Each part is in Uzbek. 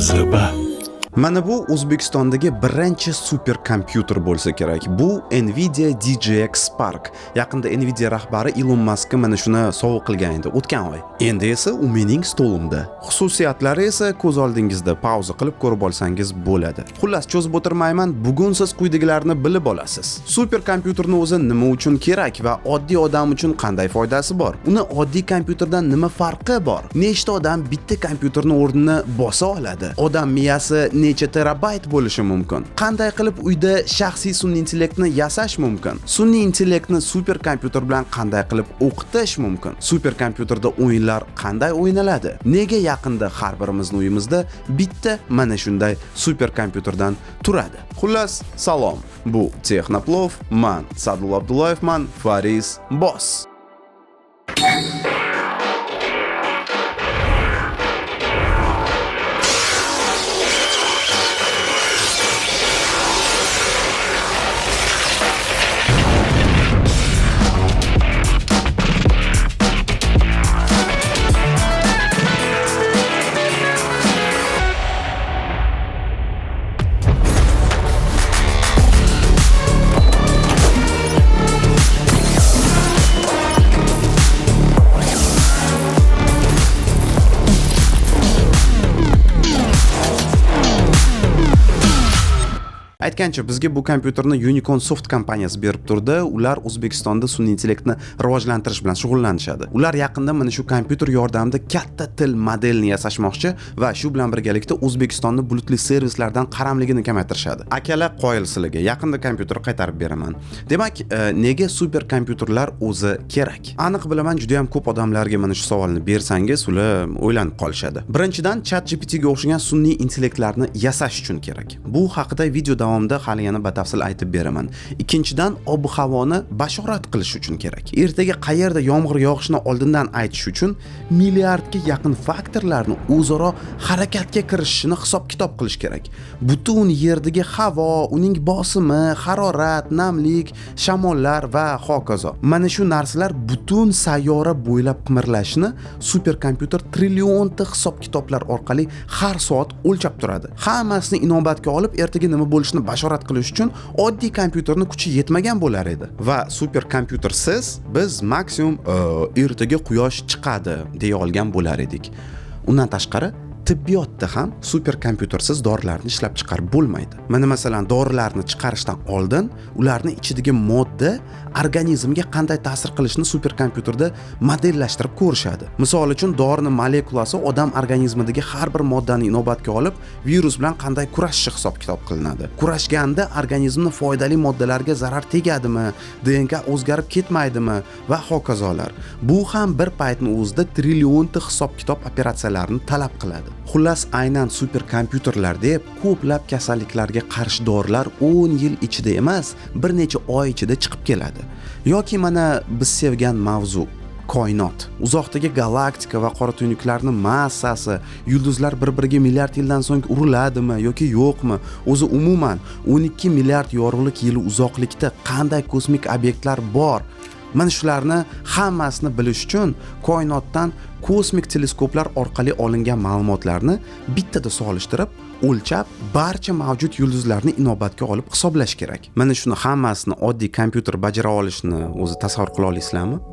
Jaziba. Mana bu O'zbekistondagi birinchi super kompyuter bo'lsa kerak. Bu Nvidia DGX Spark. Yaqinda Nvidia rahbari Ilon Musk mana shuni sovg'a qilgan edi o'tgan oy. Endi esa u mening stolimda. Xususiyatlari esa ko'z oldingizda, pauza qilib ko'rib olsangiz bo'ladi. Xullas, cho'zib o'tirmayman. Bugun siz quyidagilarni bilib olasiz. Super kompyuterni o'zi nima uchun kerak va oddiy odam uchun qanday foydasi bor? Uni oddiy kompyuterdan nima farqi bor? Nechta odam bitta kompyuterni o'rnini bosa oladi? Odam miyasi necha terabayt bo'lishi mumkin? Qanday qilib uyda shaxsiy sun'iy intellektni yasash mumkin? Sun'iy intellektni super kompyuter bilan qanday qilib o'qitish mumkin? Super kompyuterda o'yinlar qanday o'ynaladi? Nega yaqinda har birimizni uyimizda bitta mana shunday super kompyuterdan turadi? Xullas, salom. Bu Texnoplov, man Sadulla Abdullayevman, Faris Boss. Aytgancha, bizga bu kompyuterni Unicorn Soft kompaniyasi berib turdi. Ular O'zbekistonda sun'iy intellektni rivojlantirish bilan shug'ullanishadi. Ular yaqinda mana shu kompyuter yordamida katta til modelini yasashmoqchi va shu bilan birgalikda O'zbekistonni bulutli servislardan qaramligini kamaytirishadi. Akalar, qoyil sizlarga. Yaqinda kompyuter qaytarib beraman. Demak, nega super kompyuterlar o'zi kerak? Aniq bilaman, juda ham ko'p odamlarga mana shu savolni bersangiz, ular o'ylanib qolishadi. Birinchidan, ChatGPT ga o'xshagan sun'iy intellektlarni yasash uchun kerak. Bu haqida video davomida hali yana batafsil aytib beraman. Ikkinchidan, ob-havoni bashorat qilish uchun kerak. Ertaga qayerda yomg'ir yog'ishini oldindan aytish uchun milliardga yaqin faktorlarni o'zaro harakatga kirishishini hisob-kitob qilish kerak. Butun yerdagi havo, uning bosimi, harorat, namlik, shamollar va hokazo. Mana shu narsalar butun sayyora bo'ylab qimirlashini superkompyuter trillionta hisob-kitoblar orqali har soat o'lchab turadi. Hammasini inobatga olib, ertaga nima bo'lishini bashorat qilish uchun oddiy kompyuterni kuchi yetmagan bo'lar edi. Va superkompyutersiz biz maksimum ertaga quyosh chiqadi deya olgan bo'lar edik. Undan tashqari, tibbiyotda ham superkompyutersiz dorilarni ishlab chiqarib bo'lmaydi. Mana masalan, dorilarni chiqarishdan oldin ularni ichidagi modda organizmga qanday ta'sir qilishini superkompyuterda modellashtirib ko'rishadi. Misol uchun, dorini molekulasi odam organizmidagi har bir moddani inobatga olib, virus bilan qanday kurashishi hisob-kitob qilinadi. Kurashganda organizmni foydali moddalarga zarar tegadimi, DNK o'zgarib ketmaydimi va hokazolar. Bu ham bir paytni o'zida trillionta hisob-kitob operatsiyalarini talab qiladi. Xullas, aynan superkompyuterlar deb ko'plab kasalliklarga qarshi dorilar 10 yil ichida emas, bir necha oy ichida chiqib keladi. Yoki mana biz sevgan mavzu koinot. Uzoqdagi galaktika va qora tuynuklarning massasi, yulduzlar bir-biriga milliard yildan so'ng uriladimi yoki yo'qmi? O'zi umuman 12 milliard yorug'lik yili uzoqlikda qanday kosmik obyektlar bor? Mana shularni hammasini bilish uchun koinotdan kosmik teleskoplar orqali olingan ma'lumotlarni bittada solishtirib, o'lchab, barcha mavjud yulduzlarni inobatga olib hisoblash kerak. Mana shuni hammasini oddiy kompyuter bajara olishini o'zi tasavvur qila olasizlarmi?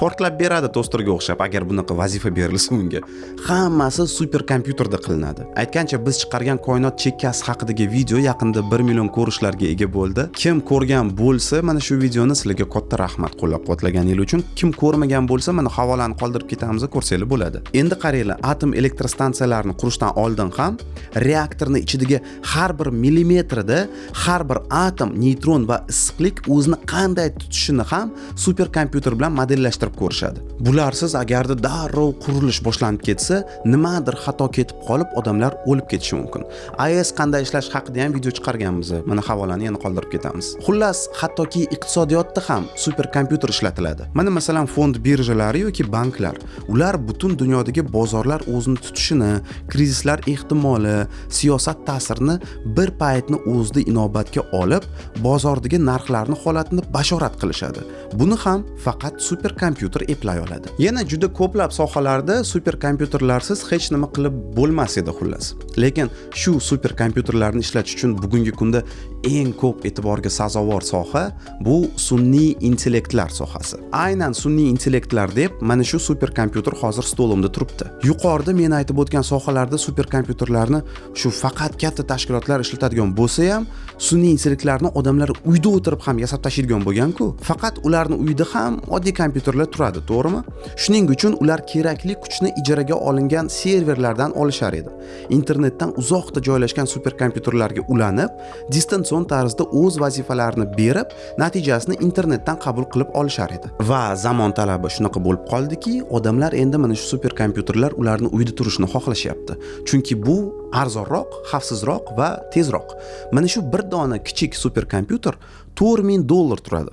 Portlab beradi tosterga o'xshab, agar bunaqa vazifa berilsa unga. Hammasi superkompyuterda qilinadi. Aytgancha, biz chiqargan koinot chekkasi haqidagi video yaqinda 1 million ko'rishlarga ega bo'ldi. Kim ko'rgan bo'lsa, mana shu videoni, sizlarga katta rahmat qo'llab-quvvatlaganingiz uchun. Kim ko'rmagan bo'lsa, mana havolani qoldirib ketamiz, ko'rsanglar bo'ladi. Endi qaranglar, atom elektrostansiyalarini qurishdan oldin ham reaktorni ichidagi har bir millimetrida har bir atom, neytron va issiqlik o'zini qanday tutishini ham superkompyuter bilan modellashtirib ko'rishadi. Bularsiz agarda darrov qurilish boshlanib ketsa, nimadir xato ketib qolib, odamlar o'lib ketishi mumkin. AES qanday ishlash haqida ham video chiqarganmiz. Mana havolani yana qoldirib ketamiz. Xullas, hattoki iqtisodiyotda ham superkompyuter ishlatiladi. Mana masalan, fond birjalari yoki banklar. Ular butun dunyodagi bozorlar o'zini tutishini, krizislar ehtimoli, siyosat ta'sirini bir paytni o'zida inobatga olib, bozordagi narxlarni holatini bashorat qilishadi. Buni ham faqat superkompyuter kompyuter eplay oladi. Yana juda ko'plab sohalarda super kompyuterlarsiz hech nima qilib bo'lmas edi, xullas. Lekin shu super kompyuterlarni ishlatish uchun bugungi kunda eng ko'p e'tiborga sazovor soha bu sun'iy intellektlar sohasi. Aynan sun'iy intellektlar deb mana shu super kompyuter hozir stolimda turibdi. Yuqorida men aytib o'tgan sohalarda super kompyuterlarni shu faqat katta tashkilotlar ishlatadigan bo'lsa ham, sun'iy intellektlarni odamlar uyda o'tirib ham yasab tashlaydigan bo'lgan-ku. Faqat ularni uyida ham oddiy kompyuterlar turadi, to'g'rimi? Shuning uchun ular kerakli kuchni ijaraga olingan serverlardan olishar edi. Internetdan uzoqda joylashgan super kompyuterlarga ulanib, distansion tarzda o'z vazifalarini berib, natijasini internetdan qabul qilib olishar edi. Va zamon talabi shunaqa bo'lib qoldiki, odamlar endi mana shu super kompyuterlar ularni uyda turishini xohlashyapti. Chunki bu arzonroq, xavfsizroq va tezroq. Mana shu bir dona kichik super kompyuter $4000 turadi.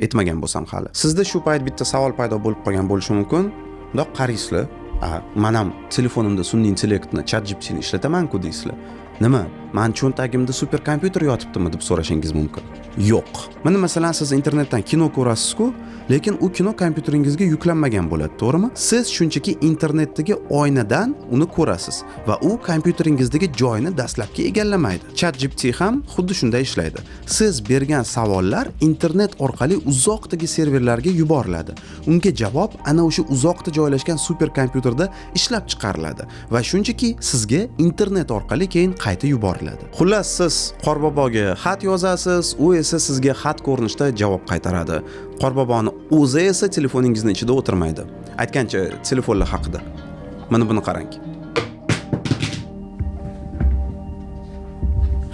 Aytmagan bo'lsam hali. Sizda shu payt bitta savol paydo bo'lib qolgan bo'lishi mumkin. Bundoq qaraysizlar, "A, man ham telefonimda sun'iy intellektni, ChatGPTni ishlataman-ku" deysizlar. Nima, man cho'ntagimda super kompyuter yotibdimi deb so'rashingiz mumkin. Yo'q. Mana masalan, siz internetdan kino ko'rasiz-ku, lekin u kino kompyuteringizga yuklanmagan bo'ladi, to'g'rimi? Siz shunchaki internetdagi oynadan uni ko'rasiz va u kompyuteringizdagi joyni dastlabki egallamaydi. ChatGPT ham xuddi shunday ishlaydi. Siz bergan savollar internet orqali uzoqdagi serverlarga yuboriladi. Unga javob ana o'sha uzoqda joylashgan super kompyuterda ishlab chiqariladi va shunchaki sizga internet orqali keyin qayta yuboriladi. Xullas, siz Qorboboga xat yozasiz, u esa sizga xat ko'rinishida javob qaytaradi. Qorboboni o'zi esa telefoningizni ichida o'tirmaydi. Aytgancha, telefonlar haqida. Mana buni qarang.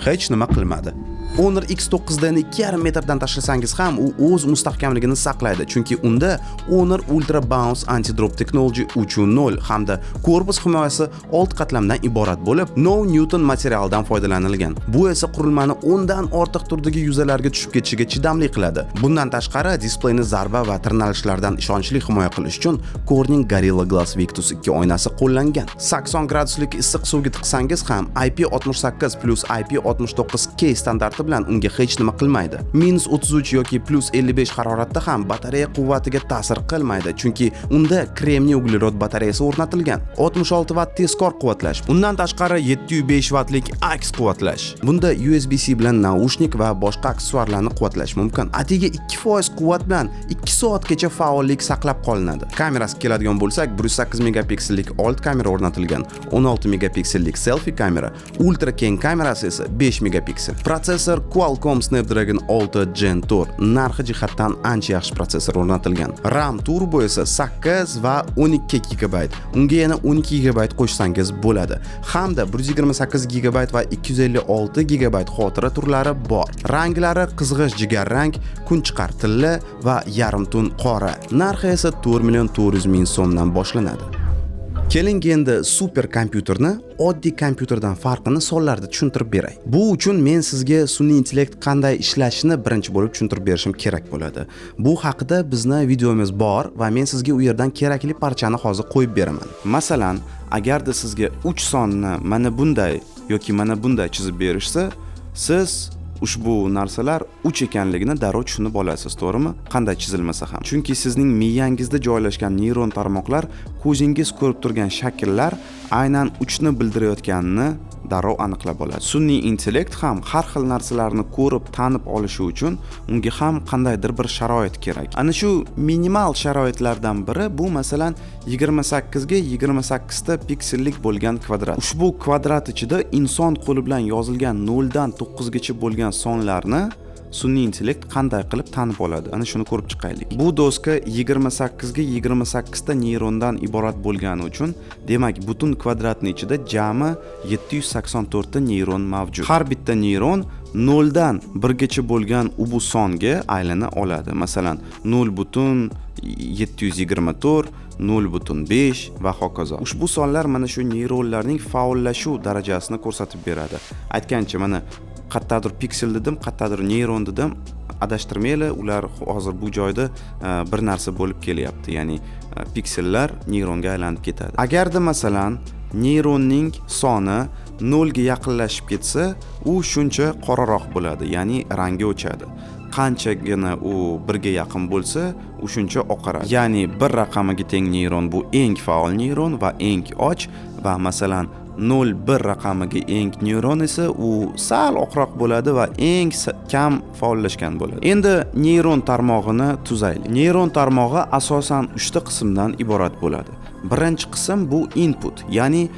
Hech nima qilmadi. Honor X9D ni 2,5 metrdan tashlasangiz ham u o'z mustahkamligini saqlaydi, chunki unda Honor Ultra Bounce Anti-Drop Technology 3.0 hamda korpus himoyasi 6 qatlamdan iborat bo'lib, No Newton materialidan foydalanilgan. Bu esa qurilmani 10 dan ortiq turdagi yuzalarga tushib ketishiga chidamli qiladi. Bundan tashqari, displeyni zarba va tirnalishlardan ishonchli himoya qilish uchun Corning Gorilla Glass Victus 2 oynasi qo'llangan. 80 graduslik issiq suvga tiqsangiz ham IP68 plus IP69K standarti bilan unga hech nima qilmaydi. Minus 33 yoki plus 55 haroratda ham batareya quvvatiga ta'sir qilmaydi, chunki unda kremniy uglerod batareyasi o'rnatilgan. 66 vatt tezkor quvvatlash. Undan tashqari 705 vattlik aks quvvatlash. Bunda USB-C bilan naushnik va boshqa aksessuarlarni quvvatlash mumkin. Atigi 2% quvvat bilan 2 soatgacha faollik saqlab qolinadi. Kamerasiga keladigan bo'lsak, 108 megapiksellik old kamera o'rnatilgan, 16 megapiksellik selfie kamera, ultra keng kamerasi esa 5 megapiksel. Protsessor Qualcomm Snapdragon 6 Gen 4, narxi jihatdan ancha yaxshi protsessor o'rnatilgan. RAM Turbo esa 8 va 12 GB. Unga yana 12 GB qo'shsangiz bo'ladi. Hamda 128 GB va 256 GB xotira turlari bor. Ranglari qizg'ish jigarrang, kunchiqar tilla va yarim tun qora. Narxi esa 4 million 400 ming so'mdan boshlanadi. Keling, endi super kompyuterni oddiy kompyuterdan farqini sonlarda tushuntirib beray. Bu uchun men sizga sun'iy intellekt qanday ishlashini birinchi bo'lib tushuntirib berishim kerak bo'ladi. Bu haqida bizni videomiz bor va men sizga u yerdan kerakli parchani hozir qo'yib beraman. Masalan, agarda sizga 3 sonni mana bunday yoki mana bunday chizib berishsa, siz ushbu narsalar 3 ekanligini darrov tushunib olasiz, to'g'rimi? Qanday chizilmasa ham. Chunki sizning miyangizda joylashgan neyron tarmoqlar ko'zingiz ko'rib turgan shakllar aynan 3 ni bildirayotganini darrov aniqlab oladi. Sun'iy intellekt ham har xil narsalarni ko'rib, tanib olishi uchun unga ham qandaydir bir sharoit kerak. Ana shu minimal sharoitlardan biri bu, masalan, 28 ga 28 ta piksellik bo'lgan kvadrat. Ushbu kvadrat ichida inson qo'li bilan yozilgan 0 dan 9 gacha bo'lgan sonlarni sun'iy intellekt qanday qilib tanib oladi? Ana shuni ko'rib chiqaylik. Bu doska 28 ga 28 ta neyrondan iborat bo'lgani uchun, demak, butun kvadratning ichida jami 784 ta neyron mavjud. Har bitta neyron 0 dan 1 gacha bo'lgan ubu songa aylana oladi. Masalan, 0.724, 0.5 va hokazo. Ushbu sonlar mana shu neyronlarning faollashuv darajasini ko'rsatib beradi. Aytgancha, mana qayerdadir piksel dedim, qayerdadir neyron dedim, adashtirmanglar, ular hozir bu joyda bir narsa bo'lib kelyapti, ya'ni piksellar neyronga aylanib ketadi. Agarda, masalan, neyronning soni Nolga yaqinlashib ketsa, u shuncha qoraroq bo'ladi, ya'ni rangi o'chadi. Qanchagina u birga yaqin bo'lsa, u shuncha oqaradi. Ya'ni bir raqamiga teng neyron bu eng faol neyron va eng och va masalan 0,1 raqamiga eng neyron esa u sal oqroq bo'ladi va eng kam faollashgan bo'ladi. Endi neyron tarmog'ini tuzaylik. Neyron tarmog'i asosan uchta qismdan iborat bo'ladi. Birinchi qism bu input, ya'ni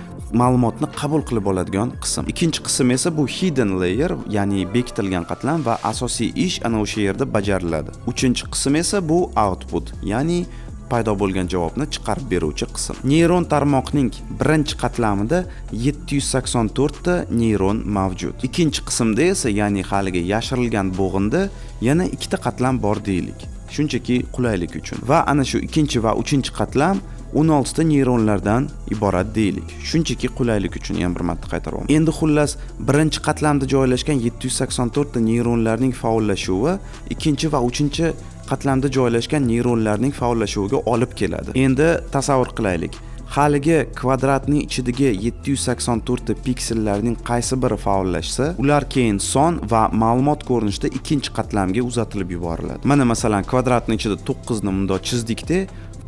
ma'lumotni qabul qilib oladigan qism. Ikkinchi qism esa bu hidden layer, ya'ni bekitilgan qatlam va asosiy ish ana o'sha yerda bajariladi. Uchinchi qism esa bu output, ya'ni paydo bo'lgan javobni chiqarib beruvchi qism. Neyron tarmoqning birinchi qatlamida 784 ta neyron mavjud. Ikkinchi qismda esa, ya'ni haligi yashirilgan bo'g'inda yana ikkita qatlam bor deylik. Shunchaki qulaylik uchun. Va ana shu ikkinchi va uchinchi qatlam 16 ta neyronlardan iborat deylik. Shunchaki qulaylik uchun yana bir marta qaytaryapman. Endi xullas, birinchi qatlamda joylashgan 784 ta neyronlarning faollashuvi ikkinchi va uchinchi qatlamda joylashgan neyronlarning faollashuviga olib keladi. Endi tasavvur qilaylik. Haligi kvadratning ichidagi 784 ta piksellarning qaysi biri faollashsa, ular keyin son va ma'lumot ko'rinishida ikkinchi qatlamga uzatilib yuboriladi. Mana masalan, kvadratning ichida 9 ni bundoq chizdikda,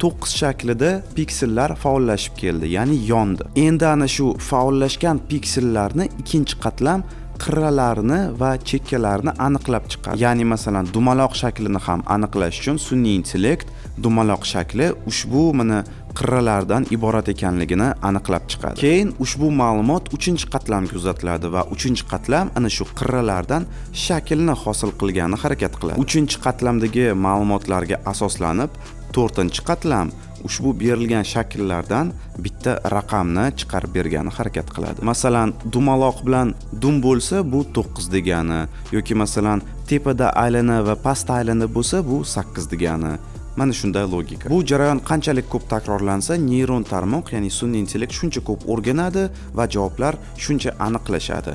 9 shaklida piksellar faollashib keldi, ya'ni yondi. Endi ana shu faollashgan piksellarni ikkinchi qatlam qirralarini va chekkalarini aniqlab chiqadi. Ya'ni masalan, dumaloq shaklini ham aniqlash uchun sun'iy intellekt dumaloq shakli ushbu mana qirralardan iborat ekanligini aniqlab chiqadi. Keyin ushbu ma'lumot uchinchi qatlamga uzatiladi va uchinchi qatlam ana shu qirralardan shaklni hosil qilgani harakat qiladi. Uchinchi qatlamdagi ma'lumotlarga asoslanib, to'rtinchi qatlam ushbu berilgan shakllardan bitta raqamni chiqarib bergani harakat qiladi. Masalan, dumaloq bilan dum bo'lsa, bu 9 degani yoki masalan, tepada aylana va pastda aylana bo'lsa, bu 8 degani. Mana shunday logika. Bu jarayon qanchalik ko'p takrorlansa, neyron tarmoq, ya'ni sun'iy intellekt shuncha ko'p o'rganadi va javoblar shuncha aniqlashadi.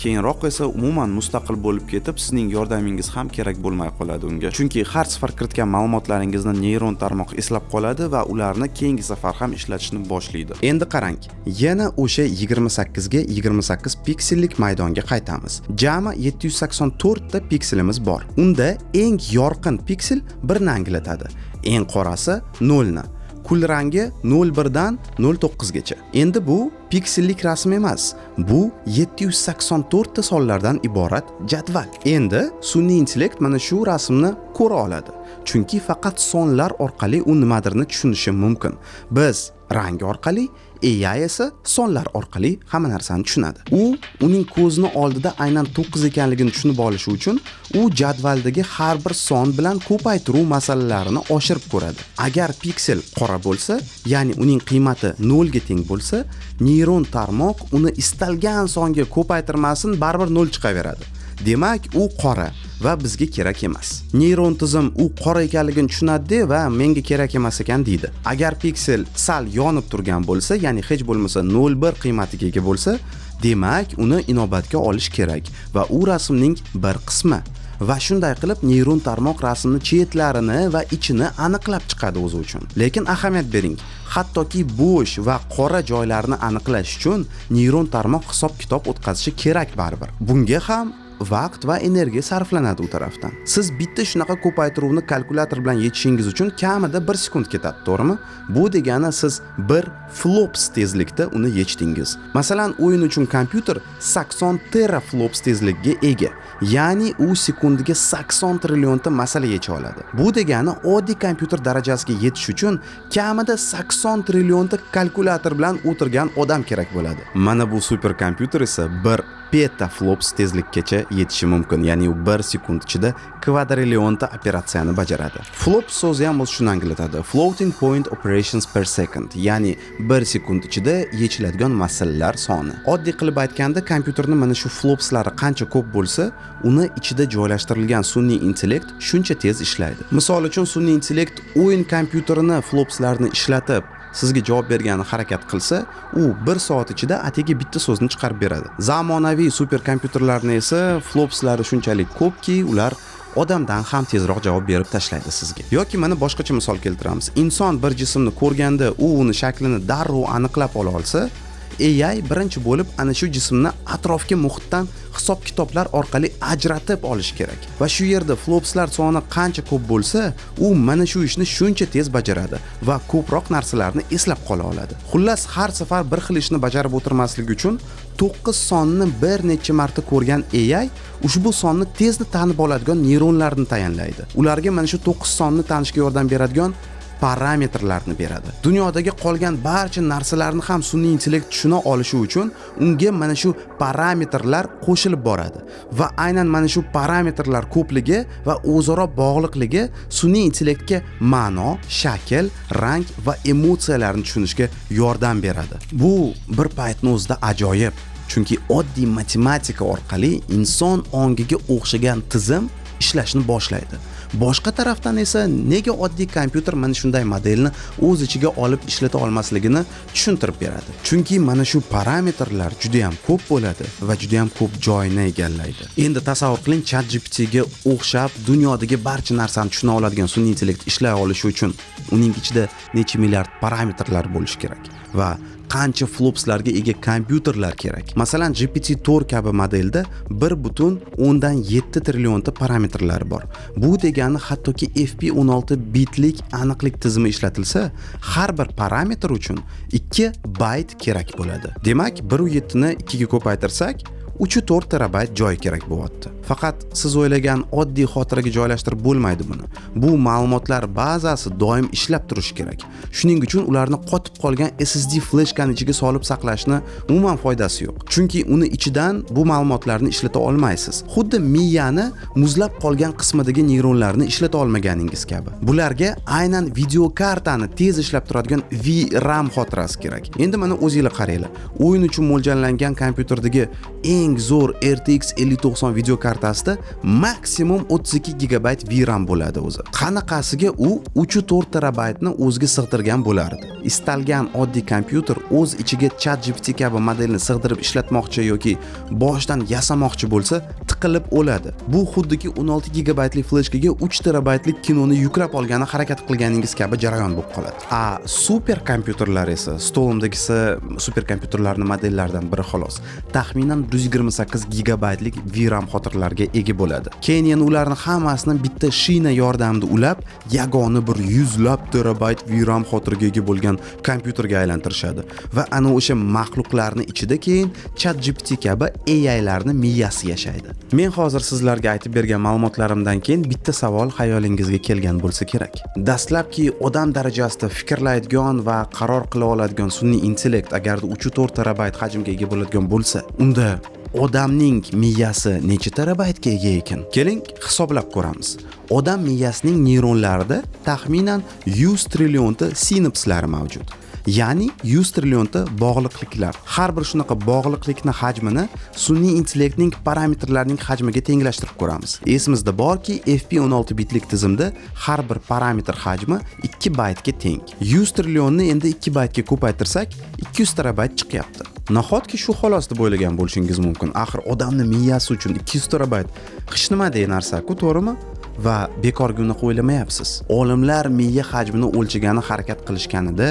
Keyinroq esa umuman mustaqil bo'lib ketib, sizning yordamingiz ham kerak bo'lmay qoladi unga. Chunki har safar kiritgan ma'lumotlaringizni neyron tarmoq eslab qoladi va ularni keyingi safar ham ishlatishni boshlaydi. Endi qarang, yana o'sha 28 ga 28 piksellik maydonga qaytamiz. Jami 784 ta pikselimiz bor. Unda eng yorqin piksel birni anglatadi. Eng qorasi 0 ni. Kulrangi 0,1 dan 0,9 gacha. Endi bu piksellik rasm emas, bu 784 ta sonlardan iborat jadval. Endi sun'iy intellekt mana shu rasmni ko'ra oladi. Chunki faqat sonlar orqali u nimadirni tushunishi mumkin. Biz rang orqali, AI esa sonlar orqali hamma narsani tushunadi. U uning ko'zini oldida aynan 9 ekanligini tushunib olishi uchun u jadvaldagi har bir son bilan ko'paytiruv masalalarini oshirib ko'radi. Agar piksel qora bo'lsa, ya'ni uning qiymati 0 ga teng bo'lsa, neyron tarmoq uni istalgan songa ko'paytirmasin, baribir 0 chiqaveradi. Demak, u qora va bizga kerak emas. Neyron tizim u qora ekanligini tushunadi va menga kerak emas ekan deydi. Agar piksel sal yonib turgan bo'lsa, ya'ni hech bo'lmasa 0,1 qiymatiga ega bo'lsa, demak, uni inobatga olish kerak va u rasmning bir qismi. Va shunday qilib neyron tarmoq rasmni chetlarini va ichini aniqlab chiqadi o'zi uchun. Lekin ahamiyat bering, hattoki bo'sh va qora joylarni aniqlash uchun neyron tarmoq hisob-kitob o'tkazishi kerak baribir. Bunga ham vaqt va energiya sarflanadi u tarafdan. Siz bitta shunaqa ko'paytiruvni kalkulyator bilan yechishingiz uchun kamida 1 sekund ketadi, to'g'rimi? Bu degani siz 1 flops tezlikda uni yechdingiz. Masalan, o'yin uchun kompyuter 80 teraflops tezligiga ega. Ya'ni u sekundiga 80 trillionta masala yecha oladi. Bu degani oddiy kompyuter darajasiga yetish uchun kamida 80 trillionta kalkulyator bilan o'tirgan odam kerak bo'ladi. Mana bu super kompyuter esa 1 petaflops tezlikkacha yetishi mumkin. Ya'ni u 1 sekund ichida kvadrillionta operatsiyani bajaradi. Flops so'zi ham o'zi shuni anglatadi. Floating point operations per second, ya'ni 1 sekund ichida yechiladigan masalalar soni. Oddiy qilib aytganda, kompyuterni mana shu flopslari qancha ko'p bo'lsa, uni ichida joylashtirilgan sun'iy intellekt shuncha tez ishlaydi. Misol uchun, sun'iy intellekt o'yin kompyuterini flopslarini ishlatib sizga javob bergani harakat qilsa, u 1 soat ichida atigi bitta so'zni chiqarib beradi. Zamonaviy superkompyuterlarni esa flopslari shunchalik ko'pki, ular odamdan ham tezroq javob berib tashlaydi sizga. Yoki mana boshqacha misol keltiramiz. Inson bir jismni ko'rganda u uni shaklini darrov aniqlab ola olsa, AI birinchi bo'lib ana shu jismni atrofgi muhitdan hisob kitoblar orqali ajratib olish kerak. Va shu yerda flopslar soni qancha ko'p bo'lsa, u mana shu ishni shuncha tez bajaradi va ko'proq narsalarni eslab qola oladi. Xullas, har safar bir xil ishni bajarib o'tirmaslik uchun 9 sonni bir necha marta ko'rgan AI ushbu sonni tezda tanib oladigan neyronlarni tayinlaydi. Ularga mana shu 9 sonni tanishga yordam beradigan parametrlarni beradi. Dunyodagi qolgan barcha narsalarni ham sun'iy intellekt tushuna olishi uchun unga mana shu parametrlar qo'shilib boradi va aynan mana shu parametrlar ko'pligi va o'zaro bog'liqligi sun'iy intellektga ma'no, shakl, rang va emotsiyalarni tushunishga yordam beradi. Bu bir paytni o'zida ajoyib, chunki oddiy matematika orqali inson ongiga o'xshagan tizim ishlashni boshlaydi. Boshqa tarafdan esa nega oddiy kompyuter mana shunday modelni o'z ichiga olib ishlata olmasligini tushuntirib beradi. Chunki mana shu parametrlar juda ham ko'p bo'ladi va juda ham ko'p joyni egallaydi. Endi tasavvur qiling, ChatGPT ga o'xshab dunyodagi barcha narsani tushuna oladigan sun'iy intellekt ishlay olishi uchun uning ichida necha milliard parametrlar bo'lishi kerak va qancha flopslarga ega kompyuterlar kerak. Masalan, GPT-4 kabi modelda 1,7 trillionta parametrlari bor. Bu degani, hattoki FP16 bitlik aniqlik tizimi ishlatilsa, har bir parametr uchun 2 bayt kerak bo'ladi. Demak, 1,7 ni 2 ga ko'paytirsak, 3,4 terabayt joy kerak bo'lyapti. Faqat siz o'ylagan oddiy xotiraga joylashtirib bo'lmaydi buni. Bu ma'lumotlar bazasi doim ishlab turishi kerak. Shuning uchun ularni qotib qolgan SSD fleshkani ichiga solib saqlashni umuman foydasi yo'q. Chunki uni ichidan bu ma'lumotlarni ishlata olmaysiz. Xuddi miyani muzlab qolgan qismidagi neyronlarni ishlata olmaganingiz kabi. Bularga aynan video kartani tez ishlab turadigan VRAM xotirasi kerak. Endi mana o'zinglar qaranglar. O'yin uchun mo'ljallangan kompyuterdagi eng zo'r RTX 5090 video kartasida maksimum 32 gigabayt VRAM bo'ladi o'zi. Qanaqasiga u 3,4 terabaytni o'ziga sig'dirgan bo'lardi? Istalgan oddiy kompyuter o'z ichiga ChatGPT kabi modelni sig'dirib ishlatmoqchi yoki boshdan yasamoqchi bo'lsa, tiqilib o'ladi. Bu xuddiki 16 gigabaytli fleshkaga 3 terabaytlik kinoni yuklab olgani harakat qilganingiz kabi jarayon bo'lib qoladi. A super kompyuterlar esa, stolimdagisi super kompyuterlarni modellaridan biri xolos. Taxminan 128 gigabaytlik VRAM xotiralarga ega bo'ladi. Keyin yana ularni hammasini bitta shina yordamida ulab, yagona bir yuzlab terabayt VRAM xotiraga ega bo'lgan kompyuterga aylantirishadi va ana o'sha maxluqlarni ichida keyin ChatGPT kabi AIlarni miyasi yashaydi. Men hozir sizlarga aytib bergan ma'lumotlarimdan keyin bitta savol xayolingizga kelgan bo'lsa kerak. Dastlabki odam darajasida fikrlaydigan va qaror qila oladigan sun'iy intellekt agarda 3,4 terabayt hajmga ega bo'ladigan bo'lsa, unda odamning miyasi necha terabaytga ega ekan? Keling, hisoblab ko'ramiz. Odam miyasining neyronlarida taxminan 100 trillionta sinapslari mavjud. Ya'ni 100 trillionta bog'liqliklar. Har bir shunaqa bog'liqlikni hajmini sun'iy intellektning parametrlarining hajmiga tenglashtirib ko'ramiz. Esimizda borki, FP16 bitlik tizimda har bir parametr hajmi 2 baytga teng. 100 trillionni endi 2 baytga ko'paytirsak, 200 terabayt chiqyapti. Nahotki shu xolos deb o'ylagan bo'lishingiz mumkin. Axir odamni miyasi uchun 200 terabayt hech nima degan narsa-ku, to'g'rimi? Va bekorga unaqa o'ylamayapsiz. Olimlar miya hajmini o'lchagani harakat qilishganida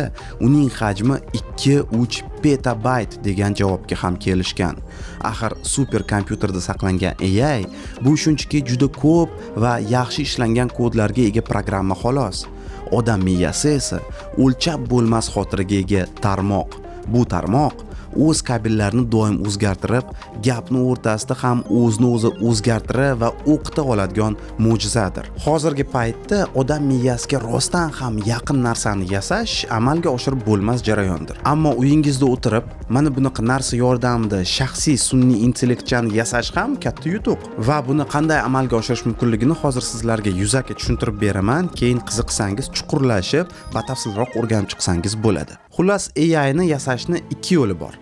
uning hajmi 2-3 petabayt degan javobga ham kelishgan. Axir super kompyuterda saqlangan AI bu shunchaki juda ko'p va yaxshi ishlangan kodlarga ega programma xolos. Odam miyasi esa o'lchab bo'lmas xotiraga ega tarmoq. Bu tarmoq o'z kabellarini doim o'zgartirib, gapni o'rtasida ham o'zini o'zi o'zgartirib va o'qita oladigan mo'jizadir. Hozirgi paytda odam miyasiga rostdan ham yaqin narsani yasash amalga oshirib bo'lmas jarayondir. Ammo uyingizda o'tirib, mana bunaqa narsa yordamida shaxsiy sun'iy intellektchani yasash ham katta yutuq. Va buni qanday amalga oshirish mumkinligini hozir sizlarga yuzaki tushuntirib beraman. Keyin qiziqsangiz chuqurlashib, batafsilroq o'rganib chiqsangiz bo'ladi. Xullas, AI ni yasashni ikki yo'li bor.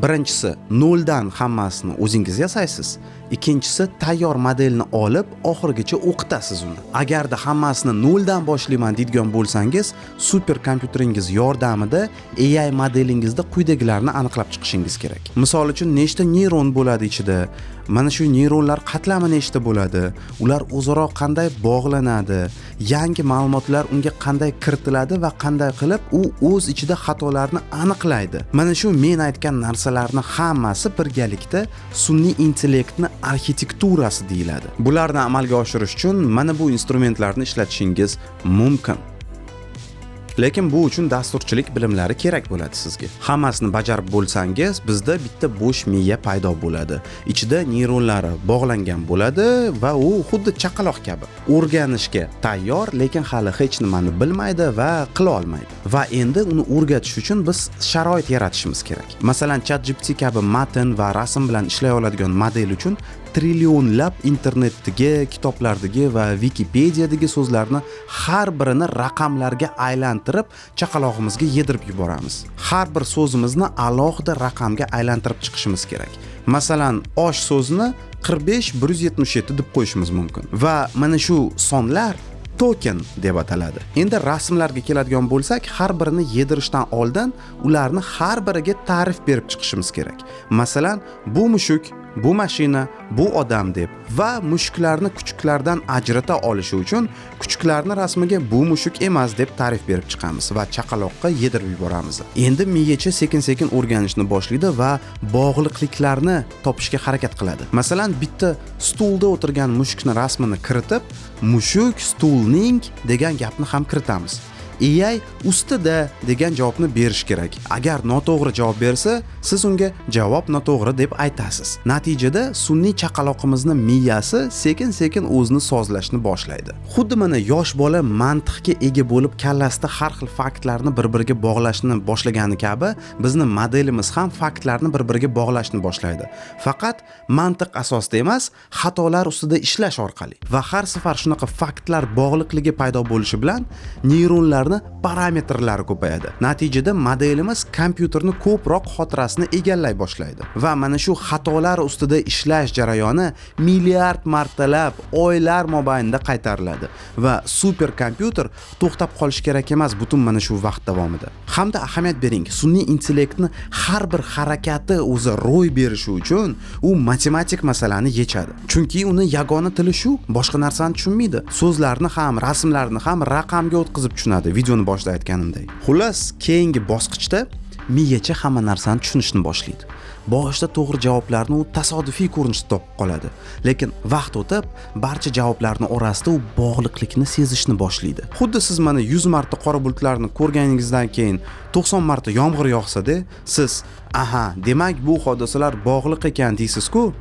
Birinchisi, noldan hammasini o'zingiz yasaysiz. Ikkinchisi, tayyor modelni olib, oxirigacha o'qitasiz uni. Agarda hammasini noldan boshlayman deydigan bo'lsangiz, super kompyuteringiz yordamida AI modelingizda quyidagilarni aniqlab chiqishingiz kerak. Misol uchun, nechta neyron bo'ladi ichida, mana shu neyronlar qatlami nechta bo'ladi, ular o'zaro qanday bog'lanadi, yangi ma'lumotlar unga qanday kiritiladi va qanday qilib u o'z ichida xatolarni aniqlaydi. Mana shu men aytgan narsalarni hammasi birgalikda sun'iy intellektni arxitekturasi deyiladi. Bularni amalga oshirish uchun mana bu instrumentlarni ishlatishingiz mumkin. Lekin bu uchun dasturchilik bilimlari kerak bo'ladi sizga. Hammasini bajarib bo'lsangiz, bizda bitta bo'sh miya paydo bo'ladi. Ichida neyronlari bog'langan bo'ladi va u xuddi chaqaloq kabi o'rganishga tayyor, lekin hali hech nimani bilmaydi va qila olmaydi. Va endi uni o'rgatish uchun biz sharoit yaratishimiz kerak. Masalan, ChatGPT kabi matn va rasm bilan ishlay oladigan model uchun trillionlab internetdagi, kitoblardagi va Wikipediadagi so'zlarni har birini raqamlarga aylantirib, chaqalog'imizga yedirib yuboramiz. Har bir so'zimizni alohida raqamga aylantirib chiqishimiz kerak. Masalan, osh so'zini 45 177 deb qo'yishimiz mumkin. Va mana shu sonlar token deb ataladi. Endi rasmlarga keladigan bo'lsak, har birini yedirishdan oldin ularni har biriga ta'rif berib chiqishimiz kerak. Masalan, bu mushuk, bu mashina, bu odam deb va mushuklarni kuchuklardan ajrata olishi uchun kuchuklarni rasmiga bu mushuk emas deb ta'rif berib chiqamiz va chaqaloqqa yedirib yuboramiz. Endi miyacha sekin-sekin o'rganishni boshlaydi va bog'liqliklarni topishga harakat qiladi. Masalan, bitta stulda o'tirgan mushukni rasmini kiritib, mushuk stulning degan gapni ham kiritamiz. AI ustida degan javobni berish kerak. Agar noto'g'ri javob bersa, siz unga javob noto'g'ri deb aytasiz. Natijada sun'iy chaqaloqimizni miyasi sekin-sekin o'zini sozlashni boshlaydi. Xuddi mana yosh bola mantiqga ega bo'lib, kallasida har xil faktlarni bir-biriga bog'lashni boshlagani kabi, bizni modelimiz ham faktlarni bir-biriga bog'lashni boshlaydi. Faqat mantiq asosida emas, xatolar ustida ishlash orqali. Va har safar shunaqa faktlar bog'liqligi paydo bo'lishi bilan neyronlarni parametrlari ko'payadi. Natijada modelimiz kompyuterni ko'proq xotirasini egallay boshlaydi. Va mana shu xatolar ustida ishlash jarayoni milliard martalab oylar mobaynida qaytariladi va super kompyuter to'xtab qolishi kerak emas butun mana shu vaqt davomida. Hamda ahamiyat bering, sun'iy intellektni har bir harakati o'zi ro'y berishi uchun u matematik masalani yechadi. Chunki uni yagona tili shu, boshqa narsani tushunmaydi. So'zlarni ham, rasmlarni ham raqamga o'tkazib tushunadi, videoni boshida aytganimdek. Xullas, keyingi bosqichda miyacha hamma narsani tushunishni boshlaydi. Boshida to'g'ri javoblarni u tasodifiy ko'rinishda topib qoladi. Lekin vaqt o'tib, barcha javoblarni orasida u bog'liqlikni sezishni boshlaydi. Xuddi siz mana 100 marta qora bulutlarni ko'rganingizdan keyin 90 marta yomg'ir yog'sa-da, siz aha, demak bu hodisalar bog'liq ekan deysiz-ku.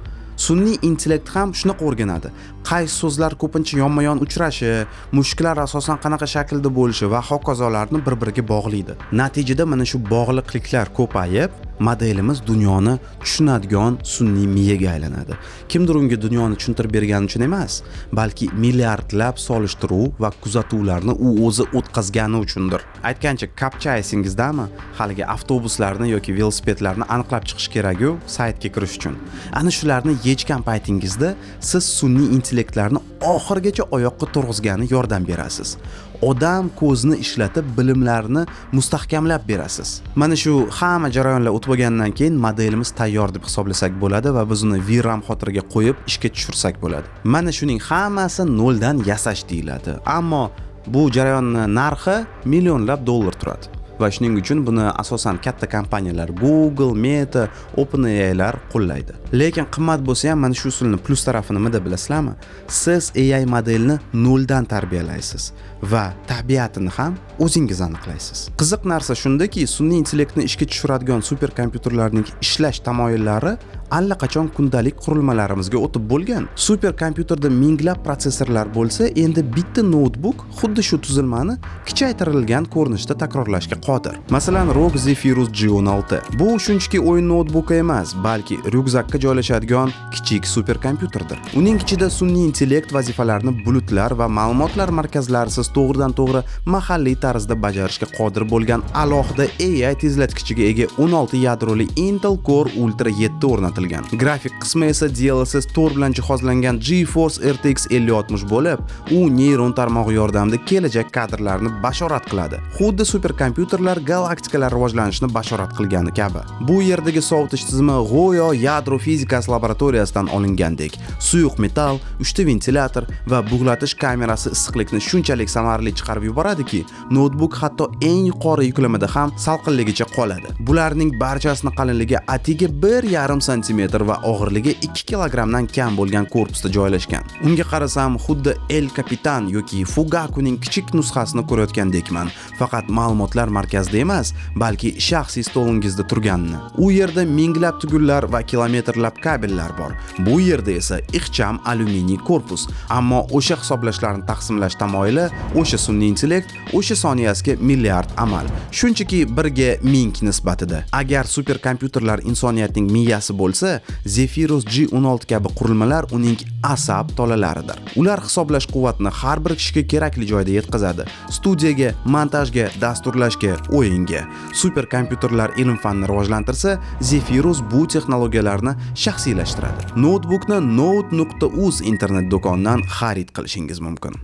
Sun'iy intellekt ham shunaqa o'rganadi. Qaysi so'zlar ko'pincha yonma-yon uchrashi, mushuklar asosan qanaqa shaklda bo'lishi va hokazolarni bir-biriga bog'laydi. Natijada mana shu bog'liqliklar ko'payib, modelimiz dunyoni tushunadigan sun'iy miyaga aylanadi. Kimdir unga dunyoni tushuntirib bergani uchun emas, balki milliardlab solishtiruv va kuzatuvlarni u o'zi o'tkazgani uchundir. Aytgancha, kapcha esingizdami? Haligi avtobuslarni yoki velosipedlarni aniqlab chiqish kerak-ku saytga kirish uchun. Ana shularni yechgan paytingizda siz sun'iy intellektlarni oxirigacha oyoqqa turg'izgani yordam berasiz. Odam ko'zini ishlatib, bilimlarni mustahkamlab berasiz. Mana shu hamma jarayonlar o'tib bo'lgandan keyin modelimiz tayyor deb hisoblasak bo'ladi va biz uni VRAM xotiraga qo'yib ishga tushirsak bo'ladi. Mana shuning hammasi noldan yasash deyiladi. Ammo bu jarayonni narxi millionlab dollar turadi. Va shuning uchun buni asosan katta kompaniyalar Google, Meta, OpenAIlar qo'llaydi. Lekin qimmat bo'lsa ham, mana shu usulni plyus tarafini nimada bilasizlarmi? Siz AI modelni noldan tarbiyalaysiz va tabiatini ham o'zingiz aniqlaysiz. Qiziq narsa shundaki, sun'iy intellektni ishga tushiradigan superkompyuterlarning ishlash tamoyillari Allaqachon kundalik qurilmalarimizga o'tib bo'lgan. Super kompyuterda minglab protsessorlar bo'lsa, endi bitta noutbuk xuddi shu tuzilmani kichaytirilgan ko'rinishda takrorlashga qodir. Masalan, ROG Zephyrus G16. Bu shunchaki o'yin noutbuki emas, balki ryukzakka joylashadigan kichik superkompyuterdir. Uning ichida sun'iy intellekt vazifalarini bulutlar va ma'lumotlar markazlarisiz to'g'ridan to'g'ri mahalliy tarzda bajarishga qodir bo'lgan alohida AI tezlatkichiga ega 16 yadroli Intel Core Ultra 7 o'rnatilgan. Grafik qismi esa DLSS 4 bilan jihozlangan GeForce RTX 5060 bo'lib, u neyron tarmog'i yordamida kelajak kadrlarni bashorat qiladi. Xuddi superkompyuterlar galaktikalar rivojlanishini bashorat qilgani kabi. Bu yerdagi sovutish tizimi go'yo yadro fizikasi laboratoriyasidan olingandek. Suyuq metall, uchta ventilyator va bug'latish kamerasi issiqlikni shunchalik samarali chiqarib yuboradiki, noutbuk hatto eng yuqori yuklamada ham salqinligicha qoladi. Bularning barchasini qalinligi atigi 1,5 santimetr va og'irligi 2 kilogrammdan kam bo'lgan korpusda joylashgan. Unga qarasam, xuddi El Capitan yoki Fugakuning kichik nusxasini ko'rayotgandekman. Faqat ma'lumotlar markazida emas, balki shaxsiy stolingizda turganini. U yerda minglab tugunlar va kilometrlab kabellar bor. Bu yerda esa ixcham alyuminiy korpus. Ammo o'sha hisoblashlarni taqsimlash tamoyili, o'sha sun'iy intellekt, o'sha soniyasiga milliard amal. Shunchaki birga ming nisbatida. Agar superkompyuterlar insoniyatning miyasi bo'lsa, Zephyrus G16 kabi qurilmalar uning asab tolalaridir. Ular hisoblash quvvatini har bir kishiga kerakli joyda yetkazadi. Studiyaga, montajga, dasturlashga, o'yinga. Superkompyuterlar ilm-fanni rivojlantirsa, Zephyrus bu texnologiyalarni shaxsiylashtiradi. Noutbukni note.uz internet do'konidan xarid qilishingiz mumkin.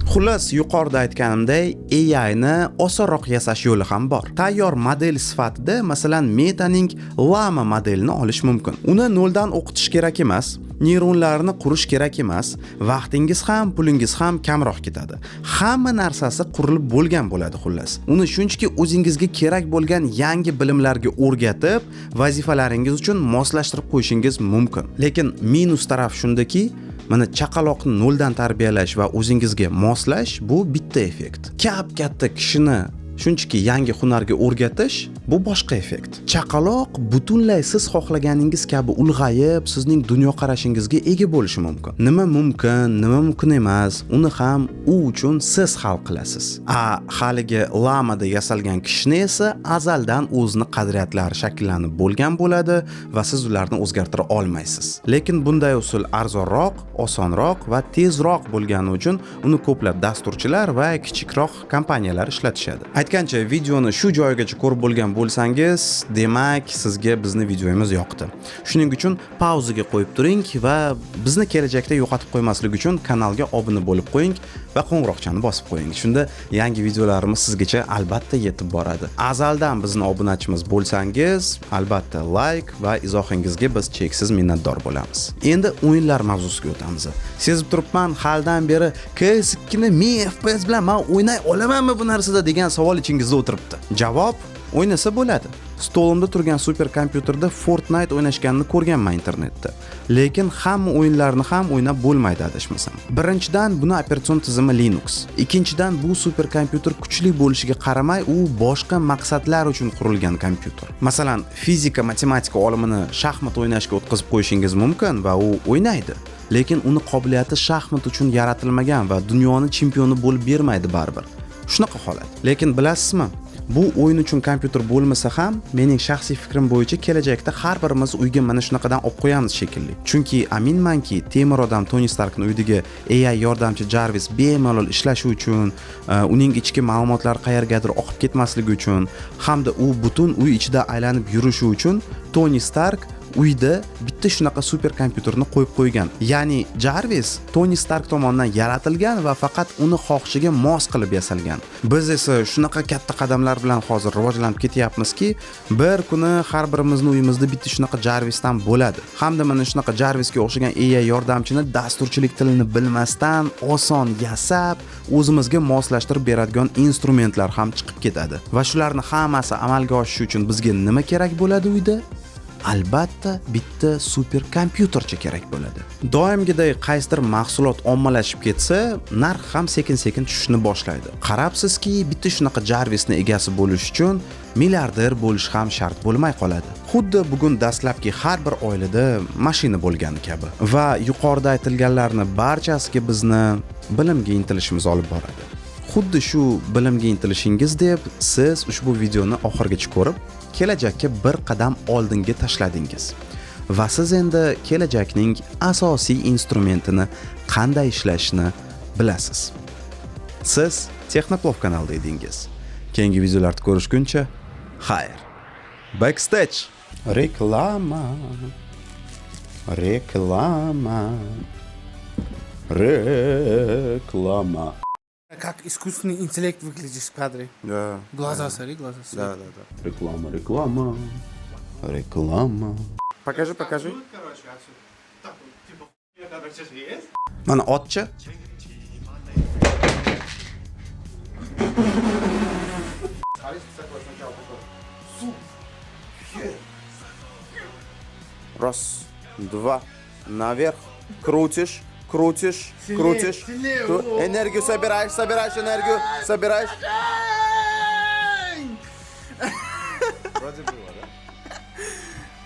Xullas, yuqorida aytganimday, AI ni osonroq yasash yo'li ham bor. Tayyor model sifatida, masalan, Meta'ning Llama modelini olish mumkin. Uni noldan o'qitish kerak emas, neyronlarni qurish kerak emas, vaqtingiz ham, pulingiz ham kamroq ketadi. Hamma narsasi qurilib bo'lgan bo'ladi xullas. Uni shunchaki o'zingizga kerak bo'lgan yangi bilimlarga o'rgatib, vazifalaringiz uchun moslashtirib qo'yishingiz mumkin. Lekin minus taraf shundaki, mana chaqaloqni noldan tarbiyalash va o'zingizga moslash bu bitta effekt. Kap katta kishini shunchaki yangi hunarga o'rgatish bu boshqa effekt. Chaqaloq butunlay siz xohlaganingiz kabi ulg'ayib, sizning dunyoqarashingizga ega bo'lishi mumkin. Nima mumkin, nima mumkin emas, uni ham u uchun siz hal qilasiz. A haligi lamada yasalgan kishini esa azaldan o'zini qadriyatlari shakllanib bo'lgan bo'ladi va siz ularni o'zgartira olmaysiz. Lekin bunday usul arzonroq, osonroq va tezroq bo'lgani uchun uni ko'plab dasturchilar va kichikroq kompaniyalar ishlatishadi. Aytgancha, videoni shu joyigacha ko'rib bo'lgan bo'lsangiz, demak, sizga bizni videomiz yoqdi. Shuning uchun pauzaga qo'yib turing va bizni kelajakda yo'qotib qo'ymaslik uchun kanalga obuna bo'lib qo'ying va qo'ng'iroqchani bosib qo'ying. Shunda yangi videolarimiz sizgacha albatta yetib boradi. Azaldan bizni obunachimiz bo'lsangiz, albatta layk va izohingizga biz cheksiz minnatdor bo'lamiz. Endi o'yinlar mavzusiga o'tamiz. Sezib turibman, halidan beri CS2 ni 1000 FPS bilan men o'ynay olamanmi bu narsada degan savol ichingizda o'tiribdi. Javob: o'ynasa bo'ladi. Stolimda turgan super kompyuterda Fortnite o'ynashganini ko'rganman internetda. Lekin hamma o'yinlarni ham o'ynab bo'lmaydi adashmasam. Birinchidan, buni operatsion tizimi Linux. Ikkinchidan, bu super kompyuter kuchli bo'lishiga qaramay, u boshqa maqsadlar uchun qurilgan kompyuter. Masalan, fizika, matematika olimini shaxmat o'ynashga o'tkazib qo'yishingiz mumkin va u o'ynaydi. Lekin uni qobiliyati shaxmat uchun yaratilmagan va dunyoni chempioni bo'lib bermaydi baribir. Shunaqa holat. Lekin bilasizmi, bu o'yin uchun kompyuter bo'lmasa ham, mening shaxsiy fikrim bo'yicha kelajakda har birimiz uyga mana shunaqadan olib qo'yamiz shekilli. Chunki aminmanki, temir odam Toni Starkni uyidagi AI yordamchi Jarvis bemalol ishlashi uchun, uning ichki ma'lumotlari qayergadir oqib ketmasligi uchun hamda u butun uy ichida aylanib yurishi uchun Toni Stark uyda bitta shunaqa super kompyuterni qo'yib qo'ygan. Ya'ni Jarvis Toni Stark tomonidan yaratilgan va faqat uni xohishiga mos qilib yasalgan. Biz esa shunaqa katta qadamlar bilan hozir rivojlanib ketyapmizki, bir kuni har birimizni uyimizda bitta shunaqa Jarvisdan bo'ladi. Hamda mana shunaqa Jarvisga o'xshagan AI yordamchini dasturchilik tilini bilmasdan oson yasab, o'zimizga moslashtirib beradigan instrumentlar ham chiqib ketadi. Va shularni hammasi amalga oshishi uchun bizga nima kerak bo'ladi uyda? Albatta, bitta super kompyutercha kerak bo'ladi. Doimgiday qaysidir mahsulot ommalashib ketsa, narx ham sekin-sekin tushishni boshlaydi. Qarabsizki, bitta shunaqa Jarvisni egasi bo'lish uchun milliarder bo'lish ham shart bo'lmay qoladi. Xuddi bugun dastlabki har bir oilada mashina bo'lgani kabi. Va yuqorida aytilganlarni barchasiga bizni bilimga intilishimiz olib boradi. Xuddi shu bilimga intilishingiz deb siz ushbu videoni oxirigacha ko'rib, kelajakka bir qadam oldinga tashladingiz. Va siz endi kelajakning asosiy instrumentini qanday ishlashni bilasiz. Siz Texnoplov kanalida edingiz. Keyingi videolarda ko'rishguncha, xayr. Backstage. Reklama. Reklama. Reklama. Как искусственный интеллект выглядишь в кадре. Да. Глаза, смотри, глаза. Да, да, да. Реклама, реклама. Реклама. Покажи, покажи. Mana otcha. Раз, два, наверх. Крутишь, крутишь, крутишь. Сильнее. Энергию собираешь, собираешь энергию, собираешь.